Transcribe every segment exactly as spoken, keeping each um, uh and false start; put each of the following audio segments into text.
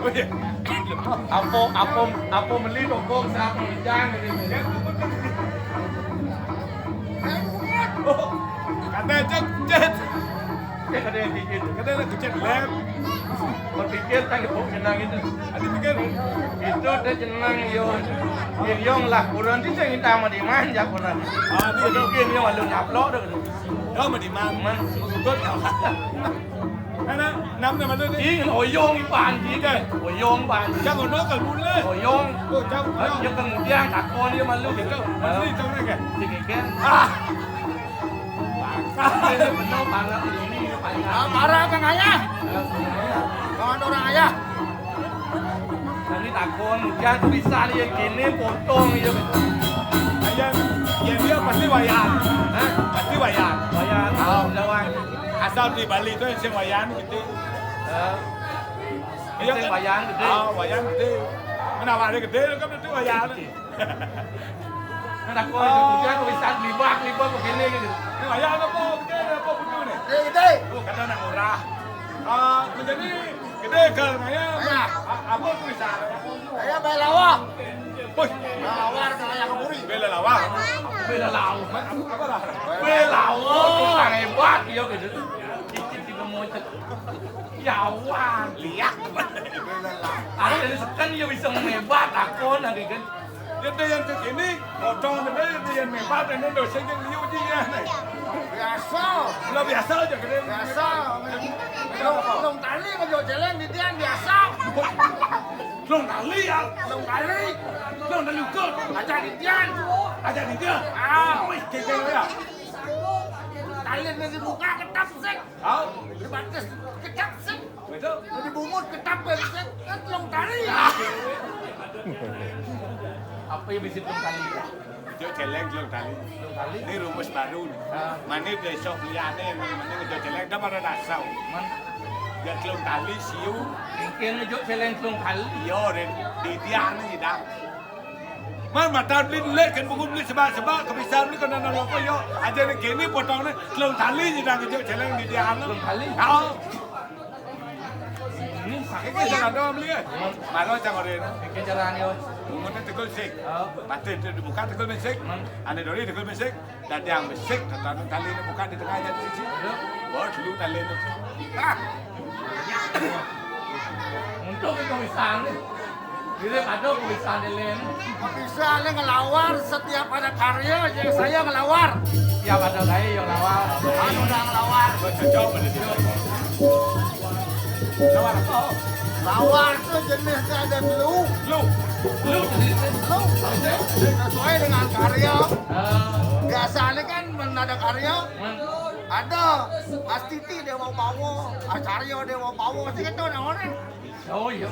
Apa, apa, apa meli tokong siapa ngejang ini? Kata cek, cek. Kata yang dikit. Kata yang dikit, lem. Berpikir kan kok senang itu. Ada pikir. Itu udah senang, yo. Yen yo lah, kurang sih saya minta sama Diman, ya kurang. Ah, dia dong. Mungkin yo, lalu nyaplok dah. Yo, sama Diman. Man. Good. Ana, nam nama lu ni? Ih, oyong ipan kita. Oyong pan. Jangan ono kalau mula. Oyong. Oh, jauh. Dia kemudian takon dia malu gitu. Malu itu mana kan? Sikit kan? Ah. Bangsa. Dia benar parah ini, parah. Ah, parah kan ayah? Kawan orang ayah. Ini takon, dia tulisan yang gini potong ya. Yang, yang dia pasti wayan. Hah? Pasti wayan. Wayan. Oh, Jawa. Asal di Bali tu yang sing wayan gitu. Eh, iya sing kan? Wayan gede. Ah, wayan gede. Mana awalnya gede kan itu wayan. Nah, aku itu dia tulisan libak, libak begini gitu. Ini wayan apa? Gede apa betul ni? Gede, gede. Oh, kata nak murah. Ah, menjadi gede ke ngaya. Iya. A-, apa tulisan? Saya bela lawar. Woi, lawar ke ngaya keburi. Bela lawar. Bela lawar. Apa lah? Bela lawar. Tukang hebat dia gitu. Cicit juga mau cek. Yawan, lihat. Ada yang sekan dia bisa ngebat aku nanti kan. Dia tu yang tu sini, potong dia tu yang hebat, ini dosa yang liu dia ni. Biasa. Lah biasa aja kena. Biasa. Long, long tali kan jauh jalan di dia biasa. Long tali ya. Long tali. Long tali ukur. Aja di dia. Aja di dia. Ah, wih, kira ya. Tali nanti buka ketap sek. Au. Dibates, kecap sih. Betul. Dibungut, kecap sih. Kan telung tali. Apa yang bisa telung tali? Jok celeng telung tali. Telung tali? Ini rumus baru ni. Ah. Mane besok liane, mane jok celeng dah marah dasau. Man. Ya telung tali siu. Mungkin jok celeng telung tali. Iya, Ren. Di dia ni dah. Man, mata beli lek kan buku beli sebab-sebab kebisan beli kena nang apa yo. Aja ni kini potong ni telung tali je dah kejut celeng di dia anu. Telung tali? Ha. Ini sakit. Ini jangan doang beli kan. Malu jangan orang. Ini cara ni. Bungut ni tegul sik. Oh. Mata itu dibuka tegul mesik. Man. Ane dori tegul mesik. Dadang besik, kata anu tali ni buka di tengah aja di sisi. Ya. Bawa dulu tali tu. Ah. Untuk itu pisang ni. Dia ada pisang dia lain. Bisa ni ngelawar setiap ada karya, je saya ngelawar. Setiap ada karya, yang lawar. Anu dah ngelawar. Cocok pada dia. Lawar apa? Lawar tu jenis dia ada blue. Blue. Blue. Blue. Sesuai dengan karya. Ah. Biasanya kan mana ada karya? Hmm. Ada. Astiti Dewa Bawa, Acarya Dewa Bawa, sih gitu dah orang. Oh iya.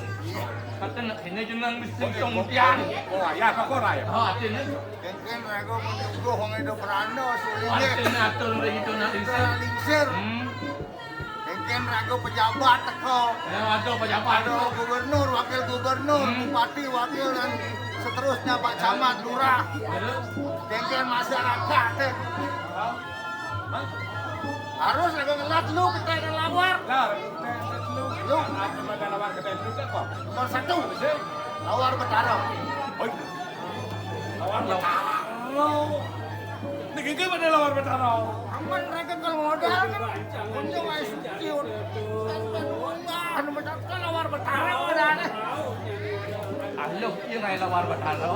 Kata nak kena jenang mesti cong tiang. Oh, ya, apa kau raya? Oh, artinya. Mungkin raga menunggu orang itu beranda, sulit. Artinya atur dari itu nak lingsir. Lingsir. Hmm. Mungkin raga pejabat teko. Ya, ada pejabat. Ada gubernur, wakil gubernur, hmm, bupati, wakil dan seterusnya, Pak Camat, lurah. Ada. Mungkin masyarakat, eh. Harus ada ngelat lu kita ada lawar. Lah, lu ada lawar kita itu apa? Nomor satu. Lawar Betara. Oi. Lawar Betara. Ini gigi mana lawar Betara? Aman mereka kalau modal kan. Punya wae suci. Anu macam kan lawar Betara ada nih. Aloh, iya ngai lawar Betara.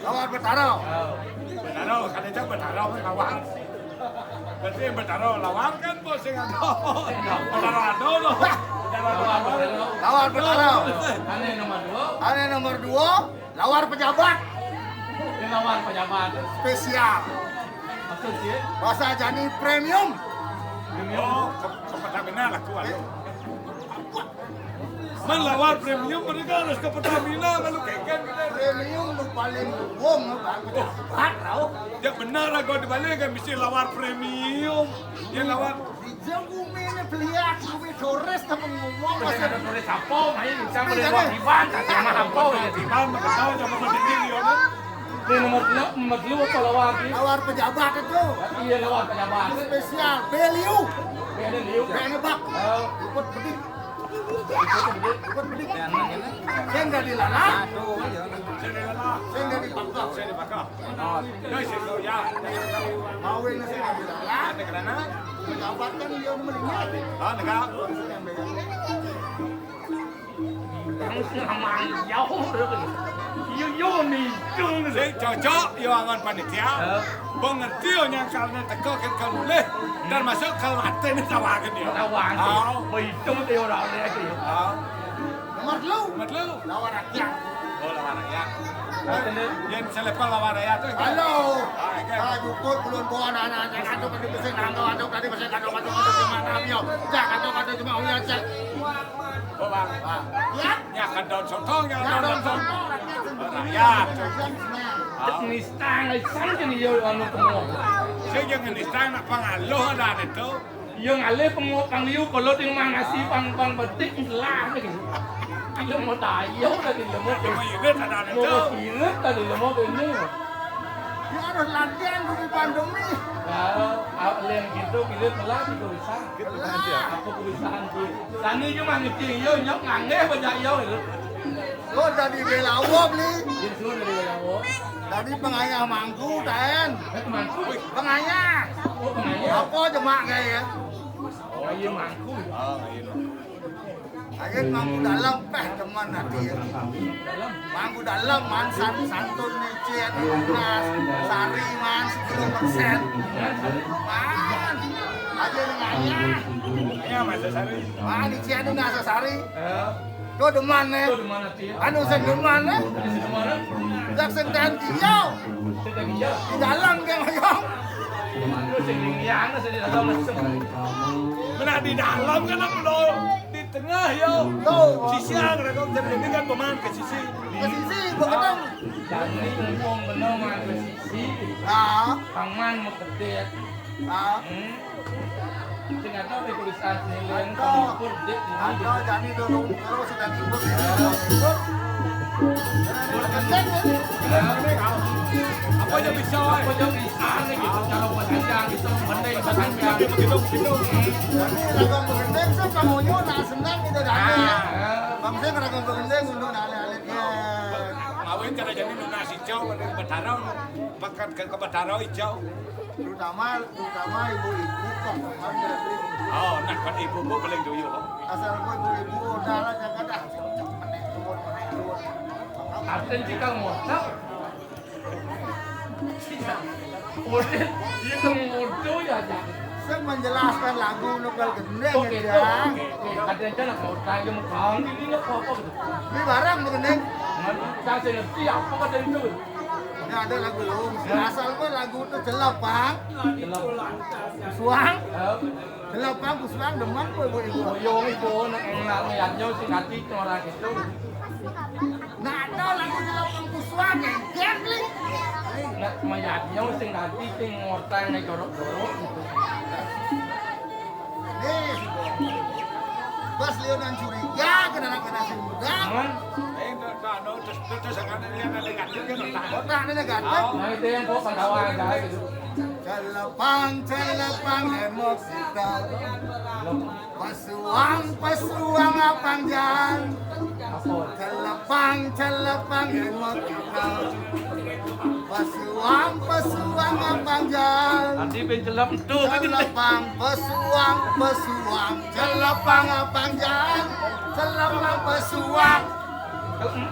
Lawar Betara. Oh. Betara, kada jauh Betara lawar. Berarti yang Betara lawar kan bos yang ada. Betara ada loh. Betara lawar. Lawar Betara. Ane nomor dua. Ane nomor dua, lawar pejabat. Ini lawar pejabat. Spesial. Maksud dia? Bahasa jani premium. Premium. Oh, ke, ke Pertamina lah kuat. Eh. Man lawar premium mereka harus ke Pertamina kalau keken kita. Premium lu paling wong, Bang. Pejabat tau. Ya benar lah, kalau dibalik kan mesti lawar premium. Ya lawar. Di jauh bumi ini beliak, bumi turis tapi ngomong masih ada turis apa? Main sama dengan Iban, sama apa ya? Iban, makasih sama berdiri, ya, kan? Ini nomor dua, nomor dua apa lawar ni? Lawar pejabat itu. Iya, lawar pejabat. Spesial, beliau. Beliau. Beliau bak. Oh. Ikut bedik. Ikut bedik. Ikut bedik. Ya, nanya Dilalah. Aduh, ya. Sing dilalah. Sing dadi pangkep. Sing dadi pangkep. Oh, ya, sing, ya. Mawin sing dilalah. Ada kerana? Pendapatan dia melihat. Ah, negak. Yang selama jauh. Yo, yo, ni, yo. Sing cocok, yo, angan panitia. Ya. Pengerti, yo, yang kalau teko, kan kalau boleh. Termasuk kalau mati ni tawakan, yo. Tawakan. Oh. Berhitung, yo, orang boleh, yo. Oh. Nomor telu. Nomor telu. Lawan rakyat. Oh, lawan rakyat. Yang selevel lawan rakyat tu. Halo. Ah, kan. Ah, jukut belum bawa anak-anak. Jangan tu tadi mesin nangkau, tu tadi mesin nangkau, tu tadi mesin nangkau. Jangan tu tadi cuma uya cek. Oh, bang. Ya? Ya, kan daun sotong, ya, daun sotong. Rakyat. Rakyat senang. Nistang, sang jenis yo anu temu. Saya jangan nistang nak pengaluh dah itu. Yang alih pengok pang liu kalau ting mang nasi pang pang betik lah lagi. Kilo mau tayo tadi lemo tu. Cuma irit ada ada tu. Mau irit tadi lemo tu ni. Dia harus latihan di pandemi. Ya, yang gitu irit lah gitu bisa. Gitu bisa. Apa kebiasaan tu? Tani cuma ngerti yo nyok ngangeh baca yo. Lo dari Belawo beli. Dia suruh dari Belawo. Dari pengayah mangku taen. Mangku. Pengayah. Oh, pengayah. Apa jemak gaya? Ayo mangku. Oh, ayo. Ayo mangku dalam peh teman nanti ya. Mangku dalam man san santun ni cian nas sari man sepuluh persen. Man. Ayo dengan ayah. Ayah masa sari. Man cian ni nasa sari. Tuh deman ni. Tuh deman nanti ya. Anu sing deman ni. Anu sing deman ni. Dak sing dan dia. Sing dan dia. Di dalam dia mayang. Terus yang yang sing di dalam masuk. Mana di dalam kan apa lo? Di tengah yo. Tuh. Sisi yang rekam jadi ini kan pemain ke sisi. Ke sisi, bukan. Jadi ngomong benar main ke sisi. Ah. Paman mau gede. Ah. Hmm. Sing ada di tulisan nilai yang pengukur dek ini. Ada jadi dulu kalau sudah ngikut ya. Ngikut. Apa aja bisa, apa aja bisa nih gitu. Kalau buat aja gitu, mending bisa kan ya. Begitu, begitu. Jadi lagu penting sih kamunya nak senang gitu dah ya. Bang saya kena penting untuk nak alit-alit ya. Kawin cara jadi nuna sijau, ada betara, pakat ke betara hijau. Terutama, terutama ibu-ibu kan, kan berarti. Oh, nah, kan ibu-ibu paling dulu. Asal ibu-ibu udah lah, jangan dah. Artinya jika ngotak, udah, itu ngotak ya, Cak. Saya menjelaskan lagu nukal gendeng. Oke, ya, oke, oke. Ada aja nak ngotak, dia mau kawin ini apa, apa gitu. Ini barang mau gendeng. Nggak, saya ngerti apa kata itu. Ini ada lagu lom. Asal gue lagu itu jelepang. Jelepang. Suang. Jelepang kusuang demen gue ibu ibu. Yo ibu nak enak mayatnya sing hati orang itu. Nah, ada lagu jelepang kusuang yang gambling. Nak mayatnya sing hati sing ngortang nih jorok-jorok gitu. Nih, Bos Leonan curiga, kenapa kena sing muda? Cuman, eh, enggak, enggak, enggak, terus, terus, terus, yang ada, yang ada negatif, ya, enggak tahu. Kota ada negatif. Nah, itu yang bawa pendawa aja gitu. Celepang, celepang, emok kita. Pesuang, pesuang, apang jan. Apa? Celepang, celepang, emok kita. Pesuang, pesuang, apang jan. Nanti pencelem tuh. Celepang, pesuang, pesuang. Celepang, apang jan. Celepang, pesuang.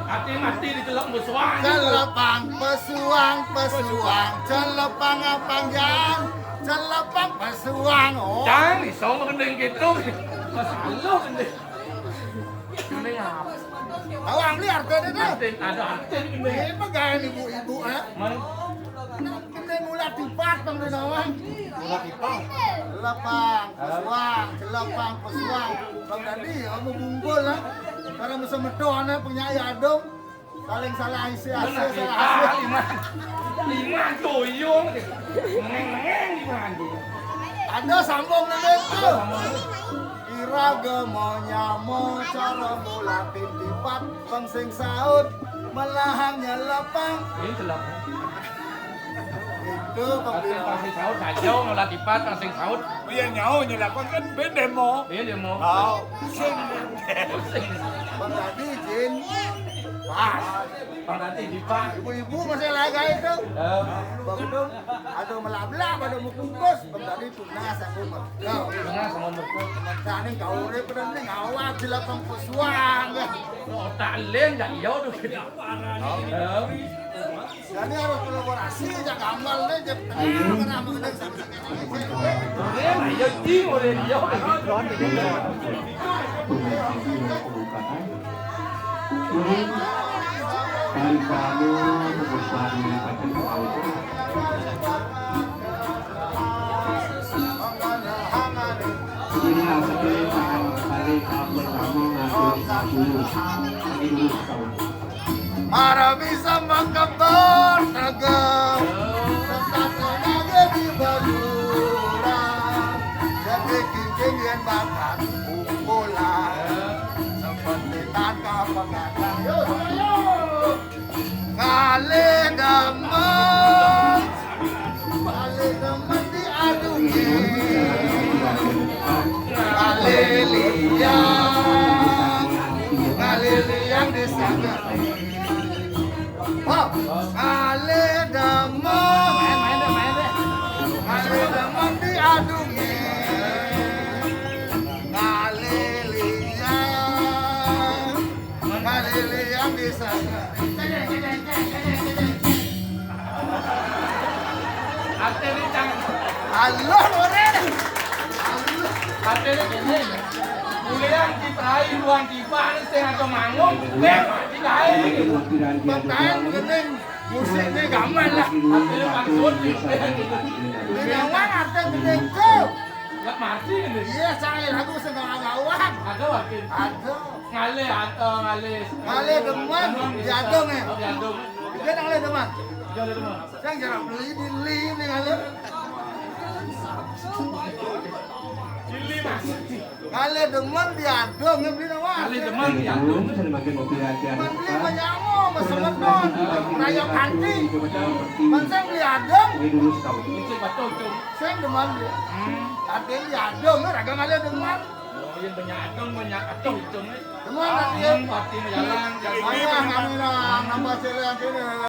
Hati mati dicelep pesuang. Celepang, pesuang, pesuang. Celepang, apang jan. Celepang, pesuang. Oh. Jangan, iso mending gitu. Masalah mending. Mending apa? Tahu angli artinya deh. Artin, ada artin ini. Ini pegangan ibu-ibu, eh? Man. Ini mula tipat, Bang Rinawan. Mula tipat. Lepang, pesuang, celepang, pesuang. Bang tadi, ya, mau bungkul, lah. Karena mesti medon, eh, penyair adem. Saling salah isi, hasil salah hasil. Lima, lima tuyung. Mengeng-mengeng lima tuyung. Ada sambung nanti tuh. Ira gemonya mo cara mula tipat. Pang sing saut, melahangnya lapang. Ini lapang. Itu pang sing saut, aja ngelah tipat, pang sing saut. Iya, nyawa nyelapang kan beda mo. Iya, dia mau. Oh, sing. Sing. Bang tadi, Jin. Pas. Pas nanti di pas. Ibu-ibu masih lagi itu. Eh. Bang Dung, ada melabla, ada mau kukus. Bang tadi tunas aku mah. Nah, tunas sama mertua. Tadi kau urip dan ini ngawak di lapang pesuang. Otak lain dah, iya udah gitu. Eh. Jadi harus kolaborasi, jak gamal deh, jak tengah, kenapa kita bisa. Iya, iya, iya, iya. Ini balik kampung kamu ngaku ngaku. Ini dulu. Para bisa mengkebur tegap, tetap tenaga di baluran. Jadi kincing yang bakar kumpulan, seperti tangkap pengatan. Yo, yo. Kali demen, kali demen diadungi. Kali liang, kali liang di sana. Oh, kali demen, kali demen diadungi. Kali liang, kali liang di sana. Artinya, Cang. Allah, Loren. Allah. Artinya gini, kuliah kita, ruang kita, sing ada manggung, bang, kita. Bang Tahan, mending musik ini gaman lah. Artinya maksud, ini gaman artinya gini, tuh. Nggak mati ini. Iya, saya lagu segala gawat. Ada wakil. Ada. Ngalih atau ngalih. Ngalih demen, diadung ya. Oh, diadung. Dia ngalih demen. Dia ada demen. Saya jarang beli di li ini ngalih. Di li, Mas. Ngalih demen diadung ya beli nama. Ngalih demen diadung. Beli menyamo, mesemeton, rayok hati. Menseng beli adung. Ini dulu sekali. Itu betul, Cung. Sing demen dia. Hmm. Artinya diadung, raga ngalih demen. Oh, iya, banyak adung, banyak adung, Cung, eh. Demen artinya. Hmm, hati jalan, jalan. Ayah, kami lah, nambah jalan sini.